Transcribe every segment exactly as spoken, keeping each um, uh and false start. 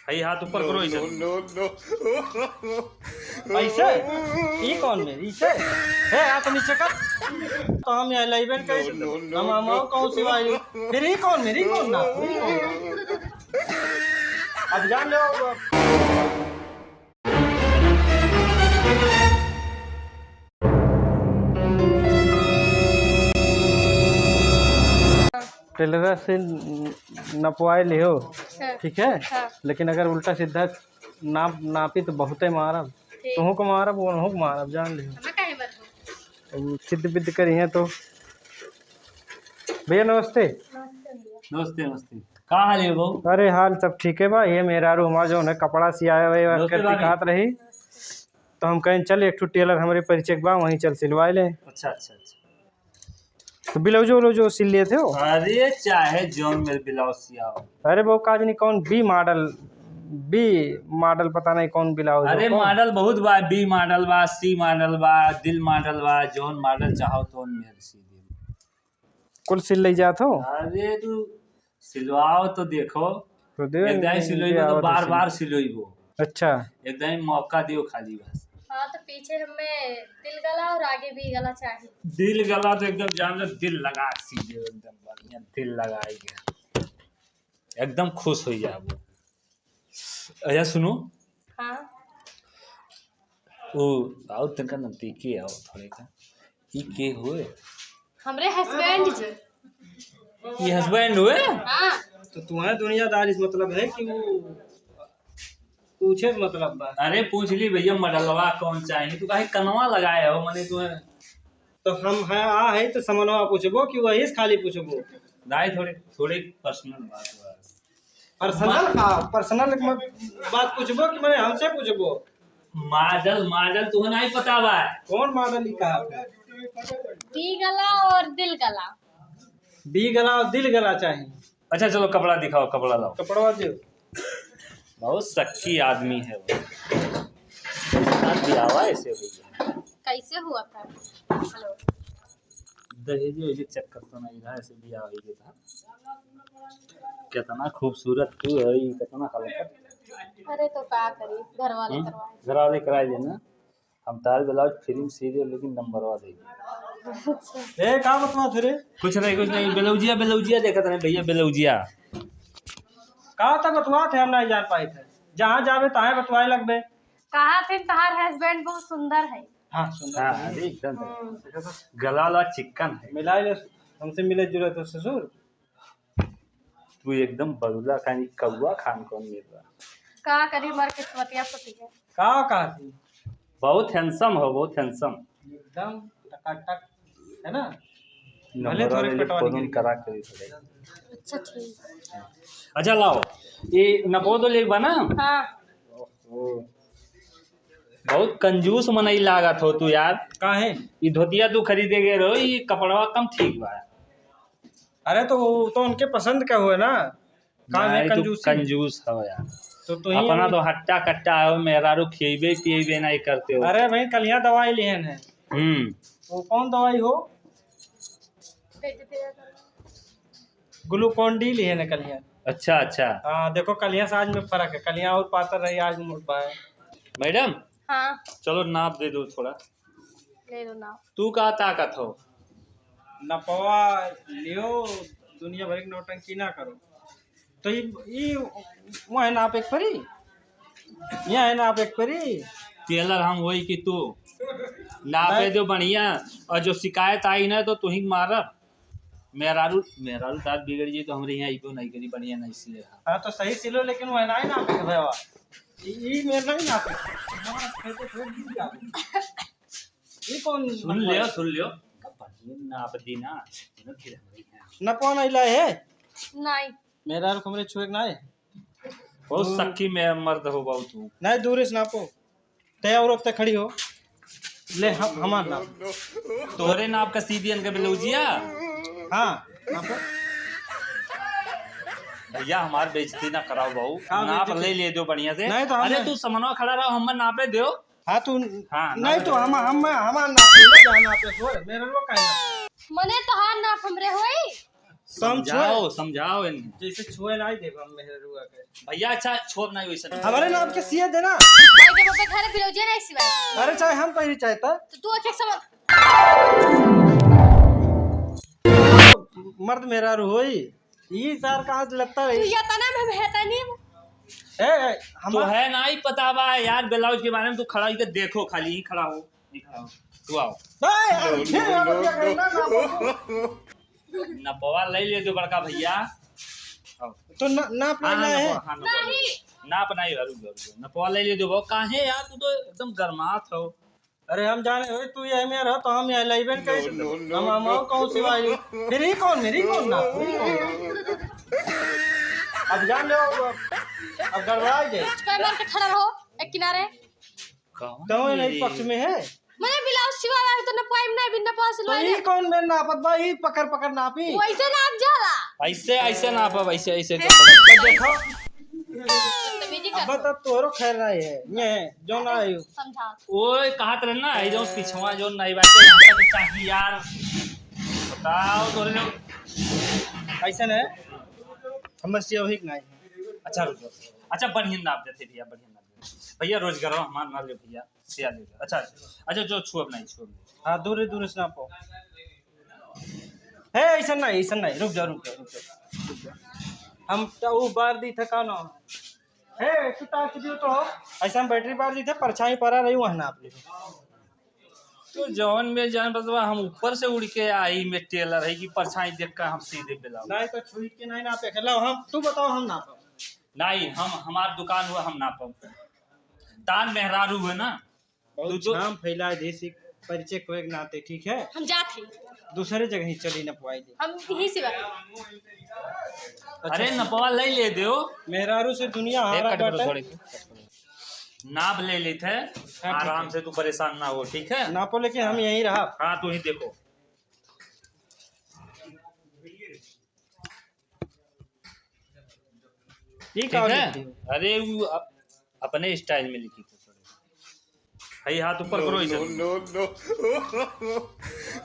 है, हाथ ऊपर करो, ऐसे। No, no, no। ऐसे? ई कौन में? ऐसे? हे, हाथ नीचे कर। तो हम यहाँ लाइबे न करी। No, no, हम, हम no। और कौन सी वाली? फिर ई कौन में? ई कौन ना? ई कौन ना? अब जान लो। टेलरा से नपवाए लिहो, हाँ। ठीक है? हाँ। लेकिन अगर उल्टा सीधा नाप, नापी तो बहुते मारब। ठीक। तुहूँ को मारब, उनहूँ को मारब, जान लिहो। हमें काहे मारबो? अब सिद्ध बिद्ध करी हैं तो। भैया नमस्ते। नमस्ते भैया। नमस्ते, नमस्ते। का हाल है बाबू? अरे हाल सब ठीक है बा। ये मेहरारू हमार जौन है कपड़ा सियाए हुए नमस्ते करती भाभी। कहत रही, तो हम कहें चल एक ठो टेलर हमरे परिचय के बा, वहीं चल सिलवाए ले। अच्छा, अच्छा, अच्छा। तो ब्लाउजो व्लाउजो सिल लेते हो? अरे चाहे जौन मेरे ब्लाउज सियाओ। अरे वो का जनी कौन B model, B model पता नहीं कौन ब्लाउज हो, अरे कौन? Model बहुत बा, B model बा, C model बा, दिल model बा, जौन model चाहो तौन मेरे सी दे। कुल सिल ले जात हो? अरे तू सिलवाओ तो देखो। तो दे, एक दाई ये सिलोइबो तो आवा तो बार सिल। बार सिलोइबो। अच्छा। एक दाई मौका दियो खाली बस। हाँ, तो पीछे हमें दिल गला और आगे B गला चाहिए। दिल गला तो एकदम जान लो, दिल लगा के सी दे, एकदम बढ़िया दिल लगाई के। एकदम खुश हो जाबो। अच्छा सुनो। हाँ। ओ, आओ तनका नजदीके आओ थोड़े का। ई के होए? हमरे husband जी। ई husband होए? हाँ। तो तुम्हें दुनियादारी से मतलब है कि वो पूछे से मतलब बा? अरे पूछ ली भैया, मॉडलवा कौन चाहिए? तू काहे कनवा लगाए हो? मने तुम्हें तो हम है, आ है तो समनवा पूछबो कि वही से खाली पूछबो? दाई थोड़े, थोड़े personal बात बा। Personal मा- का? Personal एक म-, बात पूछबो कि मने हमसे पूछबो? Model, model तुहे नहीं पता बा। कौन model ई कहा पे? B गला और दिल गला। B गला और दिल गला चाहिए। अच्छा चलो कपड़ा दिखाओ, कपड़ा लाओ। कपड़वा दो। बहुत शक्की आदमी है वो। शादी आवा ऐसे भैया। कैसे हुआ था? Hello। दहेज वहेज चक्कर तो नहीं रहा, ऐसे बियाह हो गया था। कितना खूबसूरत तू है, ये कितना हल्का। अरे तो का करी, घर वाले हम्म? करवाए। घर वाले कराए देना। हम तार ब्लाउज फिल्म सीरियल लेकिन नंबरवा दे। अच्छा। ए, का बतवा थे रे? कुछ नहीं, कुछ नहीं, ब्लाउजिया, ब्लाउजिया देखत रहे भैया, ब्लाउजिया। का तक बतवा थे, हम नहीं जान पाए थे। जहाँ जाबे तहाँ बतवाए लगबे। कहा थे तहार husband बहुत सुंदर है। हाँ, सुंदर हाँ, है। अरे एकदम। हम्म। गला वाला चिकन है। मिला ले, हमसे मिले जुले तो ससुर। तू एकदम बगुला खानी कौआ खान कौन मिल रहा? का करी, हमार किस्मतिया फटी है। का कहती? बहुत handsome हो, बहुत handsome। एकदम टकाटक, है ना? नंबर भले थोड़े वाले कटौती फोन करी। करा करी थोड़े। अच्छा, ठीक। अच्छा, लाओ, ये नपो तो लेके बा ना? हाँ। ओहो। बहुत कंजूस मनई लागत हो तू यार। काहे? ई धोतिया तू खरीदे गए रहो, ई कपड़वा कम ठीक बा। अरे तो वो तो उनके पसंद का हुआ ना, काम है नहीं, तू कंजूसी। कंजूस हो यार। तो तू ही अपना तो हट्टा कट्टा हो, मेहरारू खिएबे पिएबे नहीं करते हो। अरे भाई, कलिया दवाई लिहन है। हम्म। वो कौन दवाई हो? ग्लूकोन डी लिहन है कलिया। अच्छा, अच्छा। हाँ, देखो कलिया से आज में फर्क है, कलिया और पातर रही, आज मोट बा है। मैडम, हाँ। चलो नाप दे दो थोड़ा। ले लो नाप। तू का ताकत हो? नपवा लियो, दुनिया भर की नौटंकी ना करो। तो ई, ई वह नाप एक परी, यह है नाप एक परी। टेलर हम वही कि तू नापे मैं दो बढ़िया, और जो शिकायत आई ना तो तू ही मारब। मेहरारू, मेहरारू दांत बिगड़ जी तो हमरे यहाँ अइबो नहीं करी, बढ़िया नहीं सिले रहा। हाँ, तो सही सिलो, लेकिन वह नहीं नापे के भैया। ई, ई मेरे नहीं नापे। हाँ, फिर तो फिर गिर जाबे। ई कौन सुन नंबर लियो, है? सुन लियो। कब बढ़िया नाप दी ना, इन्हों फिर हमरे यहाँ। नपवा नहीं लाए है? नहीं। मेहरारू को हमरे छुए के ना है? बहुत सक्की में मर्द हो बाबू तू। नहीं, दूर से नापो। ते और अब तक खड़ी हो। ले, हम, हमार नाप। तोहरे नाप का सीधी इनके ब्लाउजिया? हाँ, नापो। भैया, हमार बेइज्जती ना कराओ बाबू। का नाप बेइज्जती? ले, ले दो बढ़िया से। नहीं तो हम अरे, नहीं। तू समनवा खड़ा रहो, हम नापे दो। हाँ, तू हाँ, नहीं नापे तो दो। हम, हम, हमार नाप ले, जहाँ नापे छोड़, मेरे लोग का है। मने तोहार नाप हमरे होई? तो हम समझाओ, छुए? समझाओ इन्हें। जैसे छुए ना ही देब हम मेहरुआ के। भैया, अच्छा, छुअब ना वैसे। हमारे नाप के सिए देना। भाई, जब ओपे घरे ब्लाउजे नहीं सिवाए। अरे, चाहे हम पहिरी, चाहे त। तो तू एक, एक समझ। मर्द मेहरारू होई। ई सार का आज लगता है। तू ये तना में भेता नहीं। ए, ए, हम तो है ना ही पता बा यार, ब्लाउज के बारे में। तू खड़ा होके देखो, खाली ही खड़ा हो, ही खड़ा हो। तू आओ। नहीं, यार, नो, फिर नो, यार, नो, क्या नो। करना, ना बोलो। नपवा ले ले दो बड़का भैया। आओ। तो न-, नाप हाँ, लेना हाँ, है। नपवा, हाँ, नपवा ले। नहीं। नाप नहीं, रुक जाओ, रुक जाओ। नपवा ले ले दो, काहे यार, तू तो एकदम गरमात हो। अरे हम जाने, ओए, तू यही में रह, तो हम यही लाइबे न करी। No, no, हम, हम no, और no। कौन सी भाई? फिर ही कौन, मेरी कौन ना? फिर ही कौन? अब जान लो, अब, अब गड़बड़ा जाए। कोई मार के खड़ा रहो, एक किनारे। कौन तो ये नहीं मेरी? पक्ष में है। मैंने ब्लाउज सिवा रहा है, तो नपवाई में नहीं, बिन नपवा तो सिलवाई ये नहीं। कौन मेरे नापत बा? ये पकड़, पकड़ नापी। वैसे नाप जाला। ऐसे, ऐसे नापब, ऐसे, ऐसे। हैं? तो देखो। तमीजी अब कर। बता, तोरो खैर नहीं है। ये जो ना आयु। समझा। ओए, कहत रहे ना, ई जौन पिछवा जौन नाई बाटे, यहाँ पे चाही यार। बताओ, तोरे जो ऐसा नहीं, हमर सिया वही के नाई है। अच्छा, रुक जाओ। अच्छा, बढ़िया नाप देते भैया, बढ़िया नाप देते। भैया, रोजगार हमार ना ले भैया, सिया ले लो। अच्छा, अच्छा, जो छुअब नहीं, छुअब नहीं। हाँ, दूर, दूर से नापो। हे, ऐसा नहीं, ऐसा नहीं, रुक जाओ, रुक जाओ, रुक जाओ, रुक जाओ। हम तो वो बार दी थे, का ना? हे, तू टाच दियो तो। ऐसा हम बैटरी बार दी थे, परछाई परा रही, वहाँ नाप ली। तो जौन में जान बतवा, हम ऊपर से उड़ के आई में टेलर है कि परछाई देख के हम सीधे ब्लाउज। नहीं तो छुई के नहीं नापे के। लाओ, हम, तू बताओ, हम नापब। नहीं, हम, हमार दुकान हुआ, हम नापब। तान मेहरारू है ना, बहुत तू तो झाम फैला दे, से परिचय को एक नाते, ठीक है? हम जात ही। दूसरे जगह ही चली नपवाई दे। हम यहीं से बात। अच्छा, अरे, नपवा ले ले दो। मेहरारू से दुनिया एक हारा कट करो, बाटे। थोड़े के। नाप ले लेते हैं, हाँ, ठीक आराम है। से, तू परेशान ना हो, ठीक है? नापो, लेकिन हम यहीं रहा। हाँ, तू ही देखो। ये ठीक का है? लिखी हो? अरे, वो अप-, अपने स्टाइल में लिखी थी थोड़ी। भाई, हाथ ऊपर करो, इसे। No, no,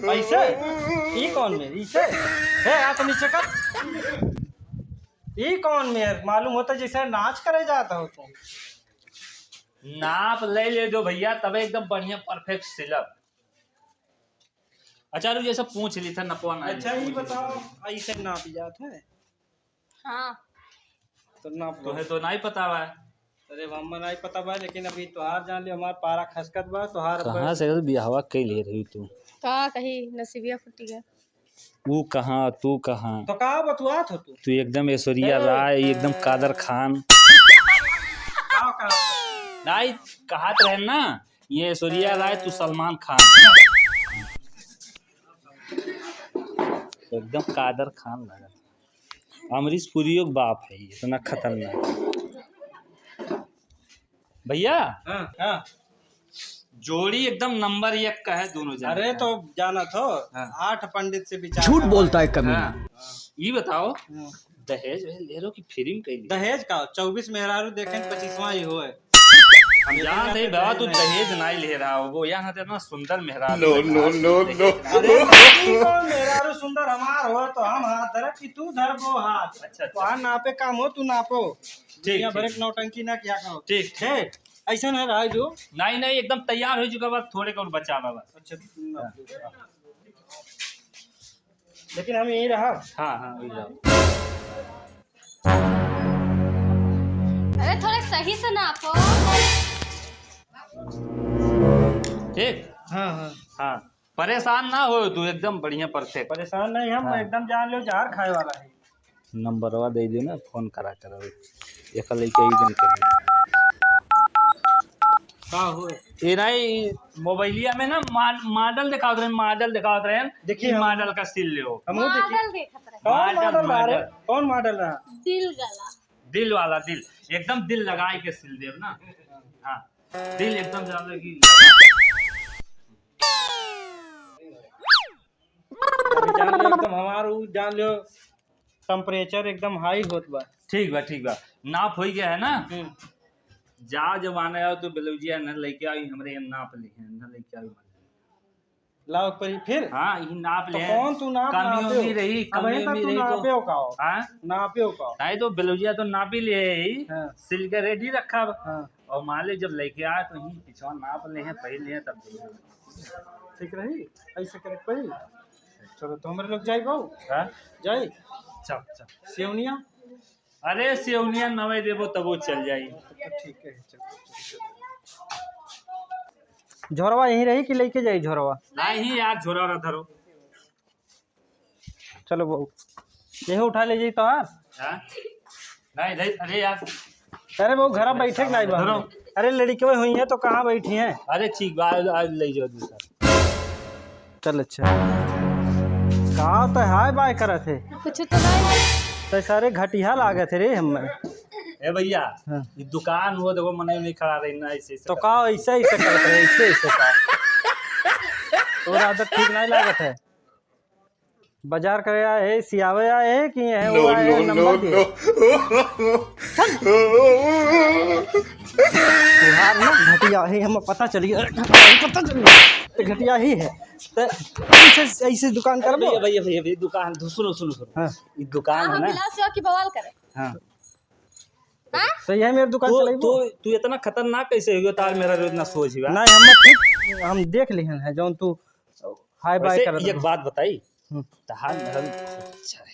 no। ऐसे? ई कौन में? इसे? हे, हाथ नीचे कर। ई कौन में? मालूम होता जैसे नाच करे जाता हो तुम। नाप ले ले दो भैया, तबे एकदम बढ़िया perfect सिलब। अच्छा, रुक, ये सब पूछ ली था, नपवा ना अच्छा, ले। ये बताओ, ऐसे नाप जात है? हाँ। तो नाप लो। तोहे तो नहीं पता बा। अरे, हमें नहीं पता बा, लेकिन अभी तोहार जान लियो, हमार पारा खसकत बा, तोहार कहाँ से बियाहवा कइ ले रही तू? का कही, नसीबिया फूटी गया। ऊ कहाँ, तू कहाँ? तो का बतुआत हो तू? तू एकदम ऐश्वर्या ए। राय, एकदम कादर खान। का कहा? नहीं, कहत रहे ना, ये ऐश्वर्या राय, तू सलमान खान। एकदम कादर खान लागत। अमरीश पुरियो के बाप है, इतना खतरनाक। भैया, हाँ, हाँ। जोड़ी एकदम नंबर एक का है दोनों जने अरे का। तो जाना थो, हाँ। आठ पंडित से विचार झूठ करवाए। बोलता है कमीना। हाँ। ये बताओ, हाँ। दहेज वहेज ले रहो कि फ्री में कइली? दहेज का? चउबीस मेहरारू देखेन, पच्चीसवाँ ही होए। हम लेकिन जानत यहाँ हई पे बाबा, दहेज तू नहीं। दहेज नाई ले रहा होगो, यहाँ तो इतना सुंदर मेहरारू No, है, no, आज no, दहेज no। ना। अरे, ई कौन मेहरारू सुंदर हमार हो तो हम हाथ धरब कि तू धरबो हाथ? अच्छा, अच्छा। वहाँ नापे काम हो, तू नापो। ठीक, दुनिया भर ठीक। एक नौटंकी ना किया करो। ठीक, ठीक। है, ऐसा ना रहा जो। नहीं, नहीं, एकदम तैयार हो चुका बा, थोड़े को और बचा बा बस। अच्छा, तू नाप दे। लेकिन हम यहीं रहा। हाँ, हाँ, वही रहा। अरे, थोड़ा सही से नापो। ठीक? हाँ, हाँ। हाँ, परेशान ना हो तू, एकदम बढ़िया, perfect। परेशान नहीं, हम हाँ। एकदम जान लो, जहर खाए वाला है। नंबरवा दे दे ना, फोन करा कर। एक लइका ई दिन करे। का हो? ए नाई, मोबाइलिया में ना मा-, model देखावत रहे, model देखावत रहे। देखिए, ई हम model का सिल लेओ। हम वो देखिए। Model देखत रहे। कौन model, model रहा रे? Model। कौन model रहा? दिल गला। दिल वाला दिल, एकदम दिल लगाए के सिल देब ना। हाँ, दिल एकदम जान लो कि अभी जान लो, एकदम हमार उ जान लो, temperature एकदम high होत बा। ठीक बा, ठीक बा, नाप होई गया है ना? हम्म। जा, जब आने आओ तो ब्लाउजिया न लेके आई, हमरे यहाँ नाप लिहे, न लेके आई। लाओ एक परी फिर। हाँ, ई नाप तो ले। कौन तू नाप कमी नापे उमी हो? रही, अब कमी यही तक उमी तू रही तो नापे हो का हो? हाँ? नापे हो का हो? नहीं तो ब्लाउजिया तो नापी ले ही। हाँ। सिल के ready रखा अब। हाँ। और मान ले जब लेके आए तो ही पिछवा नाप ले हैं, पहन ले हैं, तब दे। ठीक रही, ऐसे करे परी। चलो तो हमरे लोग जाई बाबू। हाँ? जाई। चल, चल। सेवनिया। अरे सेवनिया नवे देबो तबो चल जाई। तो ठीक है, चल। झोरवा यहीं रही कि लेके जाई झोरवा? नहीं यार, झोरा रहा धरो। चलो बहू, यही उठा ले जाई तो यार। हाँ? नहीं, नहीं, अरे यार। अरे बहू, घरा बैठे के नहीं बा। धरो। अरे लड़िकवे हुई है तो कहाँ बैठी हैं? अरे ठीक बा, आज, आज ले जाओ दूसरा। चल अच्छा। का तो हाय बाय करत है? कुछ तो नहीं। तो सारे घटिया लागत है रे हमें। ए भैया, हाँ। ये दुकान हो, देखो, मने नहीं खड़ा रही ना, ऐसे, ऐसे तो कर। का ऐसे, ऐसे करत है, ऐसे, ऐसे का? तोर आदत ठीक नहीं लागत है। बाजार करे आए है, सियावे आए है कि यह वो आए है, नंबर दिए? तुहार ना घटिया ही, हमें पता चल गया, घटिया ही पता चल गया, तो घटिया ही है। तो ऐसे, ऐसे दुकान करबो? भैया, भैया, भैया, भैया, दुकान, सुनो, सुनो, सुनो। हाँ। ये दुकान हाँ, है ना? मिला सेवा की बवाल करे। हाँ। हाँ? सही है, मेरे दुकान तू, चलेबो? तू, तू इतना खतरनाक कैसे हो गयो? तार मेरा रोज ना सोच ही बा। नहीं, हम ठीक, हम देख लिहन है, जौन तू हाय बाय वैसे करत एक रहो। बात बताई, हम्म। तहार मेहरारू बहुत अच्छा है।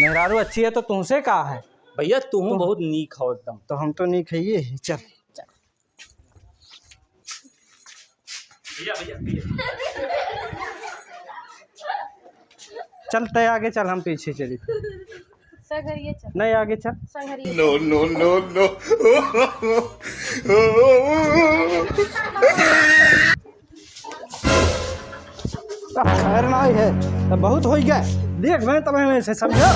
मेहरारू अच्छी है तो तुमसे का है? भैया, तू तुम बहुत नीक हो एकदम। तो हम तो नीक है, ये है, चल। भैया, भैया, भैया। चल, तय आगे चल, हम पीछे चली। संघरिये चल। नहीं, आगे चल। संघरिये No, चल। No, no, no। अब खैर नहीं है, अब बहुत हो गया। देख, मैं तब मैं से समझो।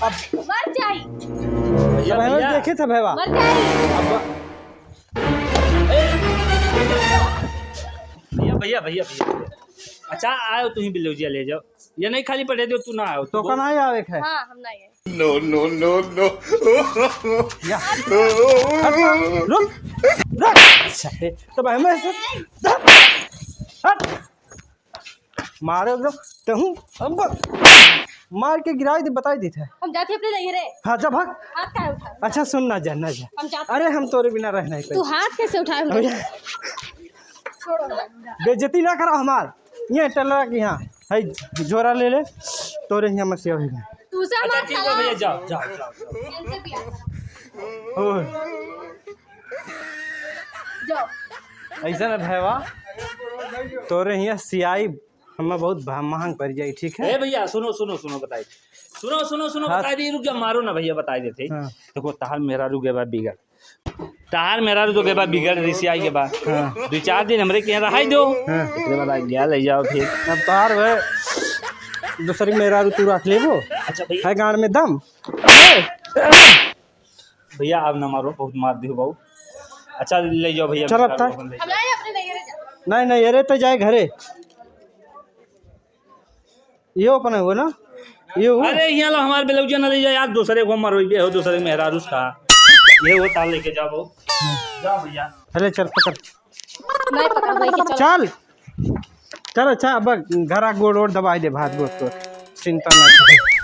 अब मर जाई। भैया, तब मैं भैया। देखे थे भैया। मर जाई। अब भैया, भैया, भैया, भैया। अच्छा, आओ, तुम ही ब्लाउजिया ले जाओ। ये नहीं खाली पड़े दो, तू ना आओ। तो कौन आए आवे है? हाँ, हम नहीं आए। No, no, no, no। या। हट, रुक, रुक। साले, तो भाई मैं से, हट। मारो एकदम, तहूँ, अब मार के गिराई दे, बताई दी थे। हम जाते अपने नहीं रे। हाँ, जा भाग। हाथ काहे उठा? अच्छा, सुन ना जा, ना जा। हम जाते अरे, हम तोरे बिना रह नहीं तू पाई। हाथ कैसे उठाए हम? अबे छोड़ो ना। बेइज्जती ना करो हमार। ये टेलर की यहाँ है, झोरा ले ले, तोरे यहाँ मसीहा भैया। तू से अच्छा, हमार ठीक है भैया, जाओ, जाओ, जाओ, जाओ। इनसे भी आ। ओए। जाओ। ऐसा ना भैया, तोरे यहाँ सियाई हमें बहुत भा-, महंग पड़ जाई, ठीक है? ए भैया, सुनो, सुनो, सुनो, बताई। सुनो, सुनो, सुनो, हाँ। बताई दी, रुक जा, मारो ना भैया, बताई देते। हाँ। देखो, तहार मेहरारू गए बा बिगड़। तहार मेहरारू तो गए बा बिगड़, रिसियाई गए बा। हाँ। दो चार दिन हमरे के यहाँ रहाई दो। हाँ। एकरे बाद आ गया, ले जाओ फिर। अब तहार है, दूसरी मेहरारू तू रख लेबो? अच्छा भैया। है गांड में दम? भैया, आप ना मारो, बहुत मार दियो बाबू। अच्छा, ले जाओ भैया, चल, अब बेकार तक। अपन ले जाओ। हम नहीं, अपने नहीं, अरे जा। नहीं, नहीं, अरे तो जाए घरे। ये अपने हो ना? ये हो? अरे, यहाँ लो, हमारे ब्लाउज ना ले जाओ यार, दूसरे को मरोइबे हो, दूसरे मेहरारू का। ये वो तार लेके जाओ बाबू। जाओ भैया। अरे, चल, पकड़। मैं पकड़, मैं के चल। चल। चल, अच्छा, अब घर आ, गोड़ वोड़ दबाई दे, भात गोड़ तो। चिंता ना कर।